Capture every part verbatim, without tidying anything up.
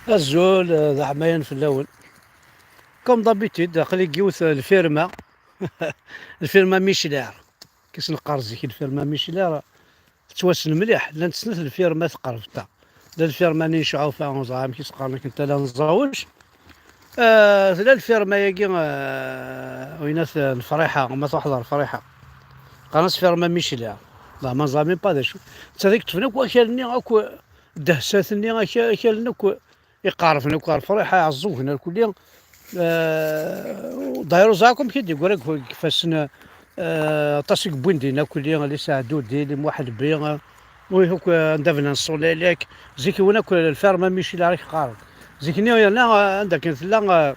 Azul, eh, d aḥmayan fell-awen. Comme d'habitude, aql-i deg yiwet, eh, lfirma. Lfirma Michelin. Kis neqqar zik lfirma Michelin, tettwassen mliḥ. Llant snat lfirma tqerbt-a. La lfirma-nni n Cɛufa, ur ẓriɣ amek i s-qqaren akken tala n Ẓawec. Eh, tella lfirma-agi, eh, winat, eh, n Friḥa, ma truḥeḍ ɣer Friḥa. Qqaren-as firma Michelin. Neɣ ma neẓra même pas d acu. D ta i yeṭṭfen akk akal-nni, akk ddehsat-nni, aka-, akal-nni akk iqerben akk ɣer Friḥa, iɛeẓẓugen irkelli. Eh, d'ailleurs, ur ẓriɣ akk amek i d-yeggri deg, deg ifassen, eh, aṭas i yewwin dinna irkelli, li Saɛdudi, li Muḥelbi, eh, wi akk, eh, anda bnan Ṣṣulelek. Zik-nwen akk lfirma Michelin ara k-qqaren. Zik-nni yerna, eh, anda akken tella, eh,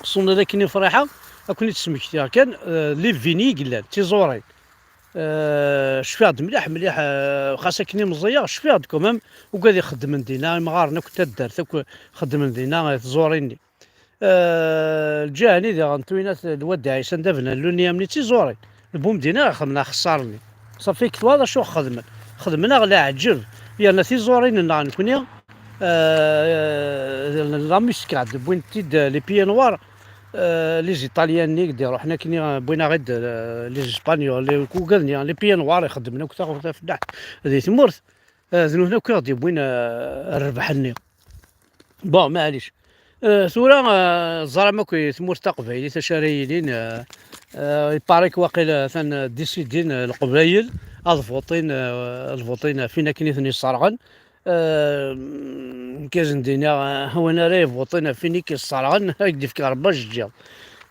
Ṣṣulelek-nni Friḥa, ad ken-id-smektiɣ kan, eh, li Vini i yellan, d tiẓurin. Eh, cfiɣ-d mliḥ, mliḥ, eh, xas akken i meẓẓiyeɣ, cfiɣ-d quand même, ugad ixeddmen dinna, imɣaren akk n taddart akk xeddmen dinna, eh, tẓurin-nni. Eh, lǧiha-nni diɣen twinat Lwad Ɛisa anda bnan lunya-nni d tiẓurin. Lbum dinna xedmen axeṣṣar-nni. Safi ketwa d acu xedmen. Xedmen-aɣ leɛǧeb. Yerna tiẓurin-nneɣ nekni, eh, la muscade, wwin-t-id, eh, les pieds noirs, eh, les Italiens-nni i d-iruḥen akkenni, eh, wwin-aɣ-id, eh, les Espagnols, les, ugaden, les pieds noirs ixeddmen akk taɣ-, tafellaḥt di tmurt, eh, d nutni akk i ɣ-d-yewwin, eh, rrbeḥ-nni. Bon, maɛlic. Eh, tura, eh, teẓram akk i tmurt taqbaylit acu ara yilin, eh, eh, iparik waqil, eh, atan, eh, décidin, eh, Leqbayel ad votin, eh, ad votin ɣef win akken i ten-yesserɣen. Eh, nekk ad sen-d-iniɣ, eh, win ara yvotin ɣef win i k-yesserɣen, ad k-d-ifk Rebbi ajeǧǧiḍ.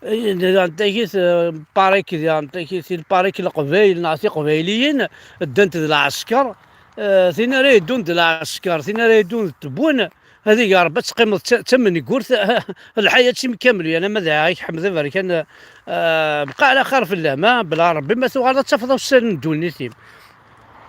Eh, diɣen takit, eh, parik, diɣen takit, il parik Leqbayel neɣ Tiqbayliyin ddant d lɛesker. Eh, tin ara yeddun d lɛesker, tin ara yeddun d tebwin, ad ig Rebbi ad teqqimeḍ d ta-, d tamengurt, lḥayat-im kamel, yani ama d Ɛic Ḥmed Aberkan, eh, bqa ɛla xir fell-am, ah, bla Rebbi ma tuɣaleḍ ad tafeḍ awssan n ddunit-im.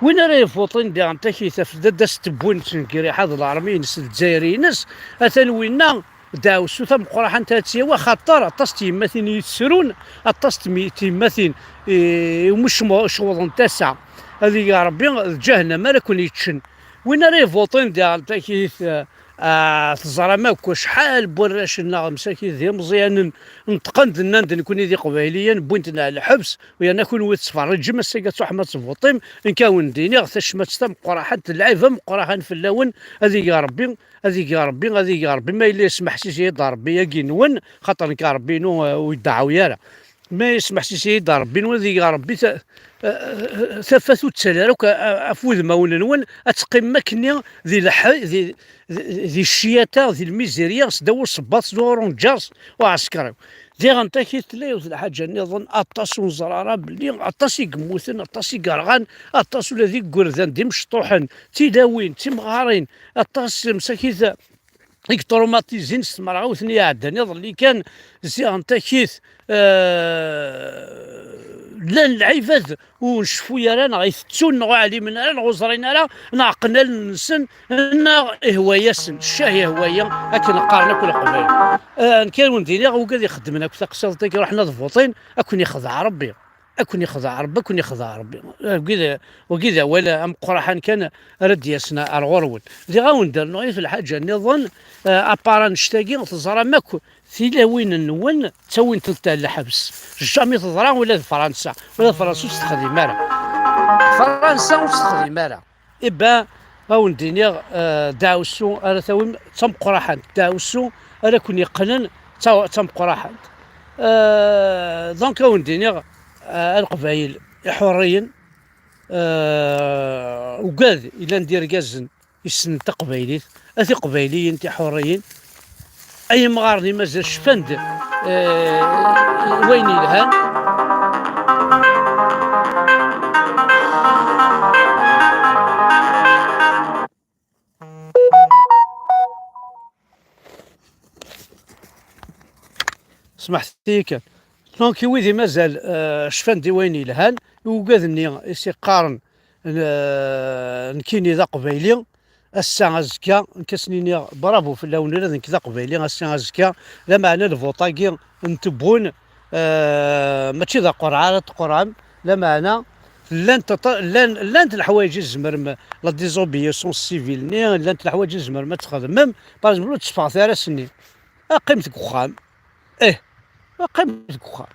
Win ara ifuṭin diɣen takit ɣef dadda-s n tebwin d tengriḥa d larmi-ines d Lezzayer-ines, atan winna, deɛwessu tameqqraḥant ad tt-yawi, axaṭer aṭas n tyemmatin i yi-ttrun, aṭas n tmi-, tyemmatin i, i umi cmu-, cewḍent ass-a. Ad ig Rebbi d ǧahennam ara ken-yeččen. Win ara ivuṭin diɣen takit, eh, ah, teẓram akk acḥal n warrac-nneɣ msakit d imeẓyanen neṭqen-d, nnan-d nekni d iqbayliyen, wwin-ten ɣer lḥebs, u yerna kunwi tettferriǧem, ass-agi ad truḥem ad tvuṭim, nekk ad wen-d-iniɣ tacmat tameqqraḥant, d lɛib ameqqraḥan fell-awen, ad ig Rebbi, ad ig Rebbi, ad ig Rebbi, ma yella yesmeḥsis-iyi-d Rebbi-agi-nwen, xaṭer nekk Rebbi-inu, eh, ur yeddeɛɛu ara. Ma yesmeḥsis-iyi-d Rebbi-nwen, ad ig Rebbi ta-, eh, tafat ur ttali ara akk, eh, ɣef wudmawen-nwen, ad teqqimem akkenni di leḥ-, di, di, di cciyata, di lmizirya, sdaw usebbaḍ, sdaw urunǧer, s uɛesker-iw. Diɣen takit tella yiwet lḥaǧa nniḍen, aṭas ur neẓra ara belli aṭas i yemmuten, aṭas i yerɣan, aṭas ula d igerdan d imecṭuḥen, d tilawin, d timɣarin, aṭas msakit i yeṭrumatizin s tmerɣiwt-nni iɛeddan iḍelli kan, ziɣen takit, eh, llan lɛibad ur nceffu ara, neɣ itettun, neɣ ur ɛlimen ara, neɣ ur ẓrin ara, neɣ qqen allen-nsen, neɣ ihwa-yasen, ccah ihwa-ya, akken qqaren akk Leqbayel. Eh, nekk ad wen-d-iniɣ, wigad ixeddmen akk taqsiḍt-agi, ruḥen ad vuṭin, ad ken-ixdeɛ Rebbi. Ad ken-ixdeɛ Rebbi, ad ken-ixdeɛ Rebbi. Eh, wagi d, wagi d awal ameqqraḥan kan ara d-yasen ar ɣur-wen. Diɣ ad wen-d-rnuɣ yiwet lḥaǧa nniḍen, eh, apara annect-agi, teẓram akk tilawin-nwen ttawint-tent ar lḥebs. Jamais teḍra ula d Fransa. Ula d Fransa ur s-texdim ara. Fransa ur s-texdim ara. Iba, ad wen-d-iniɣ, eh, deɛwessu ara tawim d tameqqraḥant. Deɛwessu ara ken-yeqqnen d ta-, d tameqqraḥant. Eh, donc, ad wen-d-iniɣ, eh, a Leqbayel iḥuriyen, eh, ugad, illan d irgazen yessnen taqbaylit, a tiqbayliyin tiḥuriyin, ay imɣaren i mazal cfan-d, eh, wayen yelhan. Smeḥt-iyi kan. Donc, i wid i mazal, eh, cfan-d i wayen yelhan, i ugad-nni i s-iqqaren, eh, nekkini d aqbayli, ass-a azekka, nekk ad sen-iniɣ bravo fell-awen, ula d nekk d aqbayli, ass-a azekka, lameɛna lvuṭ-agi n tebwin, eh, mačči d aqerɛa ara tqerɛem, lameɛna Llant aṭa-, llan, llant leḥwayeǧ i tzemrem, la désobéissance civile-nni, llant leḥwayeǧ i tzemrem ad txedmem, par exemple, ur tteffɣet ara ass-nni. Qqim deg uxxam. Ih, qqim deg uxxam.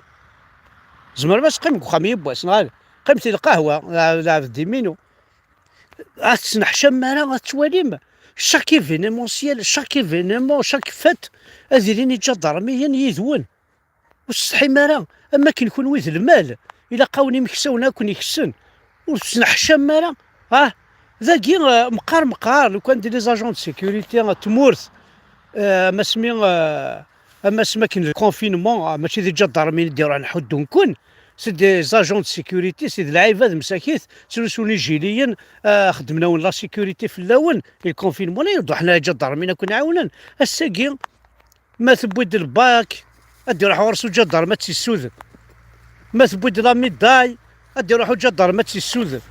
Tzemrem ad teqqim deg uxxam yiwwas, neɣ ala? Qqim di lqahwa, lɛeb-, lɛeb diminu. Ad tettneḥcam ara, ad tettwalim. Chaque événementiel, chaque événement, chaque fête, ad ilin iǧadarmiyen yid-wen. Ur tsetḥim ara, am akken kunwi d lmal, ilaq-awen imeksawen ad ken-ikksen. Ur tettneḥcam ara, ah, dagi, eh, meqqar, meqqar, lukan d les agents de sécurité, eh, tmurt, eh, am asmi, eh, am asmi akken le confinement, ah, mačči d iǧadarmiyen i d-iruḥen ḥuddun-ken, c'est des agents de sécurité, c'est d lɛibad msakit, ttlusun ijiliyen, eh, xeddmen-awen la sécurité fell-awen, le confinement, la iruḥen iǧadarmiyen ad ken-ɛawnen. Ass-agi, ma tewwi-d lbak, ad d-iruḥ ɣur-s uǧadarm ad tt-issuden. Ma tewwi-d la médaille, ad d-iruḥ uǧadarm ad tt-issuden.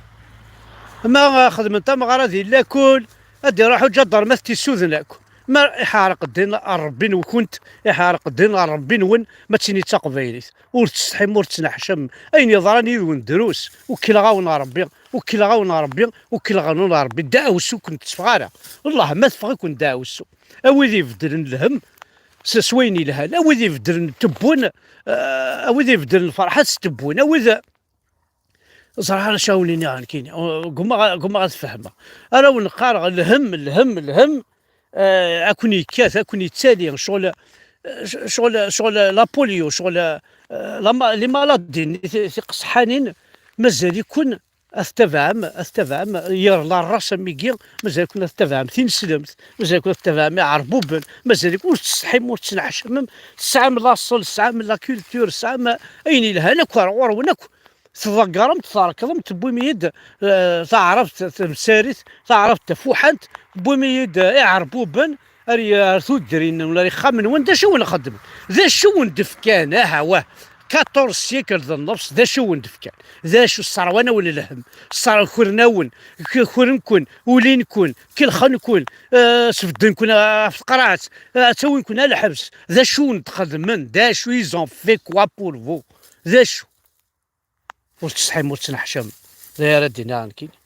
Ma xedmen tameɣra di lakul, ad d-iruḥ uǧadarm ad t-issuden akk. Ma iḥerq ddin n Ṛebbi-nwent, iḥerq ddin n Ṛebbi-nwen, ma d tin i d taqbaylit. Ur tsetḥim, ur tettneḥcam. Ayen yeḍran yid-wen drus. Ukleɣ-awen Ṛebbi, ukleɣ-awen Ṛebbi, ukleɣ-awen Ṛebbi. Ddeɛwessu ur ken-tetteffeɣ ara. Wellah, ma teffeɣ-iken ddeɛwessu. A wid ibeddlen lhem s, s wayen yelhan, a wid ibeddlen tewwun, eh, a wid ibeddlen lferḥat s tewwun, a wid, ẓriɣ ara cawen-iniɣ nekkini, gummaɣ, gummaɣ ad fehmeɣ. Ara wen-qqareɣ lhem, lhem, lhem, eh, ad ken-yekkat, ad ken-yettali, ccɣel, ccɣel, ccɣel la polio, ccɣel, eh, la ma-, les maladies, ti-, tiqesḥanin, mazal-iken ad ttabɛem, ad ttabɛem yir la race am wigi, mazal-iken ad ttabɛem tineslemt, mazal-iken ad ttabɛem iɛerbuben, mazal-iken ur tettsetḥim, ur tettneḥcamem, tesɛam laṣel, tesɛam la culture, tesɛam ayen yelhan akk ar ɣur-wen akk, tḍeggrem-t, trekḍem, tewwim-iyi-d, eh, taɛrabt tamsarit, taɛrabt tafuḥant, tewwim-iyi-d, eh, iɛerbuben, ar y-, ar tudrin-nwen, ar ixxamen-nwen, d acu i wen-xedmen? D acu i wen-d-fkan? Aha, wah, quatorze siècles de nnefs, d acu i wen-d-fkan? D acu sserwan-awen lhem, sserkren-awen, k-, kren-ken, ulin-ken, kelxen-ken, eh, sbedden-ken ɣef tqerɛet, eh, ttawin-ken ɣer lḥebs, d acu i wen-d-xedmen? D acu, ils ont fait quoi pour vous? D acu? Ur tettsetḥim, ur tettneḥcam. D aya ara d-iniɣ nekkini.